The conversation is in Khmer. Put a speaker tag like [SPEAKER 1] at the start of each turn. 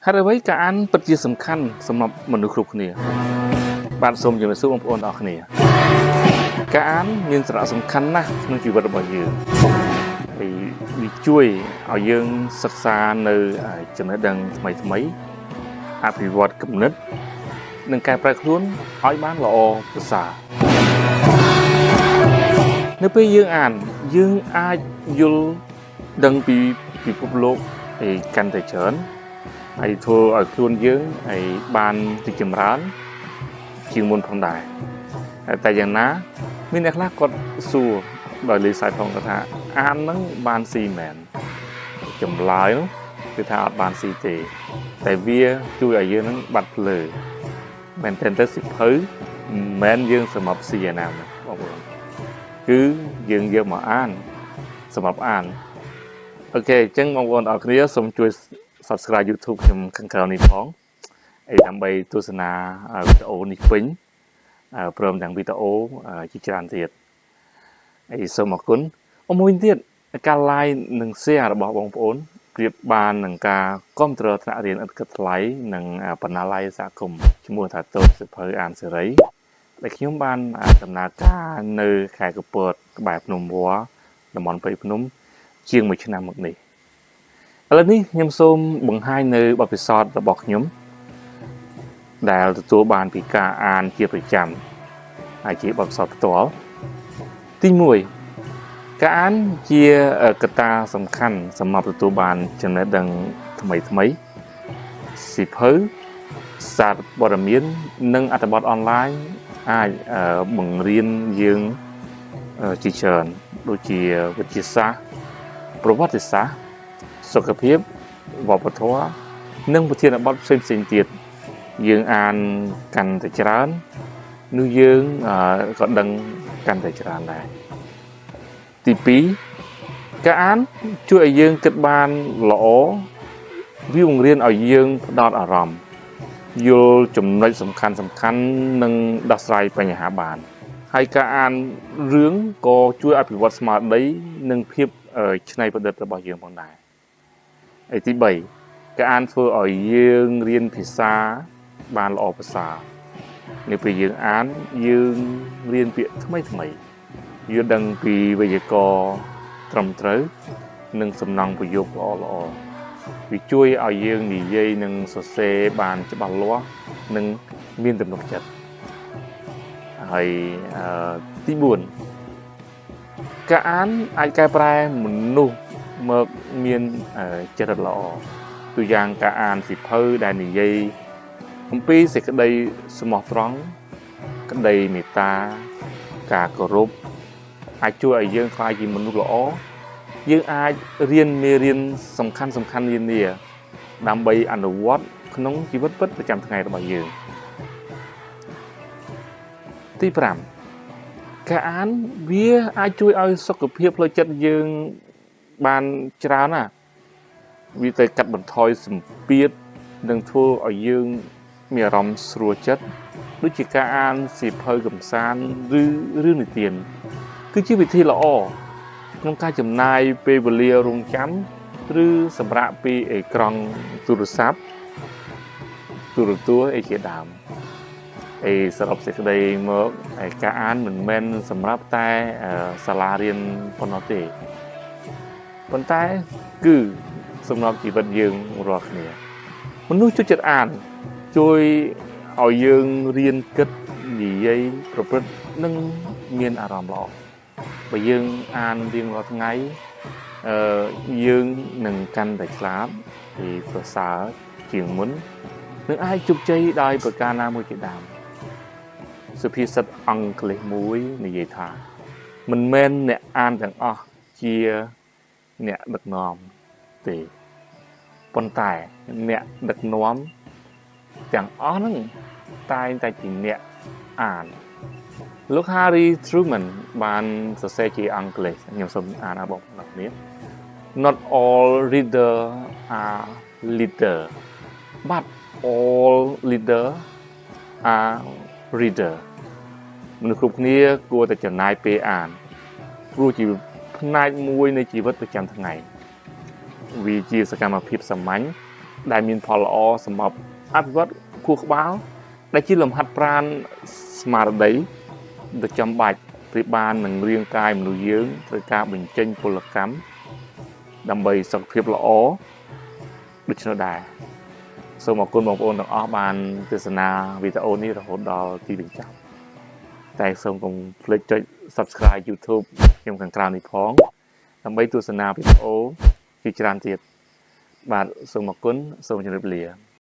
[SPEAKER 1] ហេតុអ្វីការអានពិតជាសំខាន់សម្រាប់មនុស្សគ្រប់គ្នាបាទសូមជម្រាបសួរបងប្អូនទាំងអស់គ្នាការអានមានសារៈសំខាន់ណាស់ក្នុងជីវិតរបស់យើងហើយវាជួយឲ្យយើងសិក្សានៅចំណេះដឹងថ្មីៗអភិវឌ្ឍគំនិតនិងកែប្រែខ្លួនឲ្យបានល្អប្រសើរនៅពេលយើងអានយើងអាចយល់ដឹងពីពិភពលោកឲ្យកាន់តែច្រើនហើយធ្វើឲ្យខ្លួនយើងឲ្យបានរីកចម្រើនជាងមុនផងដែរតែយ៉ាងណាមានអ្នកខ្លះគាត់សួរដោយលើសាយផងគាត់ថាអានហ្នឹងបានស៊ីមែនចម្លើយនោះគឺថាអត់បានស៊ីទេតែវាជួយឲ្យយើងហ្នឹងបាត់ភ្លើមែនទែនទៅសិភៅមិនមែនយើងសម្រាប់ស៊ីឯណាបងប្អូនគឺយើងយកមកអានសម្រាប់អានអូខេអញ្ចឹងបងប្អូនអរគ្នាសូមជួយ Subscribe YouTube ខ្ញុំខាងក្រៅនេះផងអីដើម្បីទស្សនាវីដេអូនេះពេញព្រមទាំងវីដេអូជាច្រើនទៀតអីសូមអរគុណអមួយទៀតការ like និង share របស់បងប្អូនប្រៀបបាននឹងការគ្រប់គ្រងថ្នាក់រៀនឥតគិតថ្លៃនិងបណ្ណាល័យសហគមន៍ឈ្មោះថាតូបសិភៅអានសេរីដែលខ្ញុំបានដំណើរការនៅខេត្តកពតក្បែរភ្នំវល្លិតំបន់ព្រៃភ្នំជាង1ឆ្នាំមកនេះឥឡូវនេះខ្ញុំសូមបង្ហាញនៅបទពិសោធន៍របស់ខ្ញុំដែលទទួលបានពីការអានជាប្រចាំហើយជាបទពិសោធន៍ផ្ទាល់ទី1ការអានជាកត្តាសំខាន់សម្រាប់ទទួលបានចំណេះដឹងថ្មីថ្មីសៀវភៅសារព័ត៌មាននិងអត្ថបទអនឡាញអាចបង្រៀនយើងជាច្រើនដូចជាវិទ្យាសាស្ត្រប្រវត្តិសាស្ត្រសុខភាពវប្បធម៌និងប្រធានបទផ្សេងៗទៀតយើងអានកាន់តែច្រើននោះយើងក៏ដឹងកាន់តែច្រើនដែរទី2ការអានជួយឲ្យយើងគិតបានល្អវាបង្រៀនឲ្យយើងផ្ដោតអារម្មណ៍យល់ចំណុចសំខាន់សំខាន់និងដោះស្រាយបញ្ហាបានហើយការអានរឿងក៏ជួយអភិវឌ្ឍស្មារតីនិងភាពច្នៃប្រឌិតរបស់យើងផងដែរហើយទី3ការអានធ្វើឲ្យយើងរៀនភាសាបានល្អប្រសើរនៅពេលយើងអានយើងរៀនពាក្យថ្មីថ្មីយល់ដឹងពីវេយ្យាករណ៍ត្រឹមត្រូវនិងសំណង់ប្រយោគល្អល្អវាជួយឲ្យយើងនិយាយនិងសរសេរបានច្បាស់លាស់និងមានទំនុកចិត្តហើយទី4ការអានអាចកែប្រែមនុស្សមកមានចរិតល្អទូយ៉ាងការអានសៀវភៅដែលនិយាយអំពីសេចក្តីស្មោះត្រង់ក្តីមេត្តាការគោរពអាចជួយឲ្យយើងក្លាយជាមនុស្សល្អយើងអាចរៀនមេរៀនសំខាន់សំខាន់នានាដើម្បីអនុវត្តក្នុងជីវិតពិតប្រចាំថ្ងៃរបស់យើងទី5ការអានវាអាចជួយឲ្យសុខភាពផ្លូវចិត្តយើងបានច្រើនណាស់វាទៅកាត់បន្ថយសម្ពាធនិងធ្វើឲ្យយើងមានអារម្មណ៍ស្រួលចិត្តដូចជាការអានសៀវភៅកំសាន្តឬរឿងនិទានគឺជាវិធីល្អក្នុងការចំណាយពេលវេលារងចាំឬសម្រាកពីអេក្រង់ទូរស័ព្ទទូរទស្សន៍អីជាដើមអីសរុបសេចក្តីមកឯការអានមិនមែនសម្រាប់តែសាលារៀនប៉ុណ្ណោះទេប៉ុន្តែគឺសម្រាប់ជីវិតយើងរាល់គ្នាមនុស្សចូលចិត្តអានជួយឲ្យយើងរៀនគិតនិយាយប្រព្រឹត្តនិងមានអារម្មណ៍ល្អបើយើងអានរៀងរាល់ថ្ងៃអឺយើងនឹងកាន់តែឆ្លាតពីប្រសើរជាងមុននឹងអាចជោគជ័យដោយប្រការណាមួយជាដើមសុភាសិតអង់គ្លេសមួយនិយាយថាមិនមែនអ្នកអានទាំងអស់ជាអ្នកដឹកនាំទេប៉ុន្តែអ្នកដឹកនាំទាំងអស់ហ្នឹងតែងតែជាអ្នកអានលោក Harry Truman បានសរសេរជាអង់គ្លេសខ្ញុំសូមអានឲ្យបងប្អូនគ្នា Not all reader are leader, but all leader are reader. មនុស្សគ្រប់គ្នាគួរតែចំណាយពេលអានព្រោះជាផ្នែកមួយនៃជីវិតប្រចាំថ្ងៃវាជាសកម្មភាពសាមញ្ញ ដែលមានផលល្អសម្រាប់អភិវឌ្ឍខួរក្បាលដែលជាលំហាត់ប្រាណស្មារតីដ៏ចាំបាច់ប្រៀបបាននឹងរាងកាយមនុស្សយើងត្រូវការបញ្ចេញពលកម្មដើម្បីសុខភាពល្អដូច្នោះដែរសូមអរគុណបងប្អូនទាំងអស់បានទស្សនាវីដេអូនេះរហូតដល់ទីបញ្ចប់តែសូមកុំភ្លេចចុច Subscribe YouTube ខ្ញុំខាងក្រៅនេះផងដើម្បីទស្សនាវីដេអូជាច្រើនទៀតបាទសូមអរគុណសូមជម្រាបលា។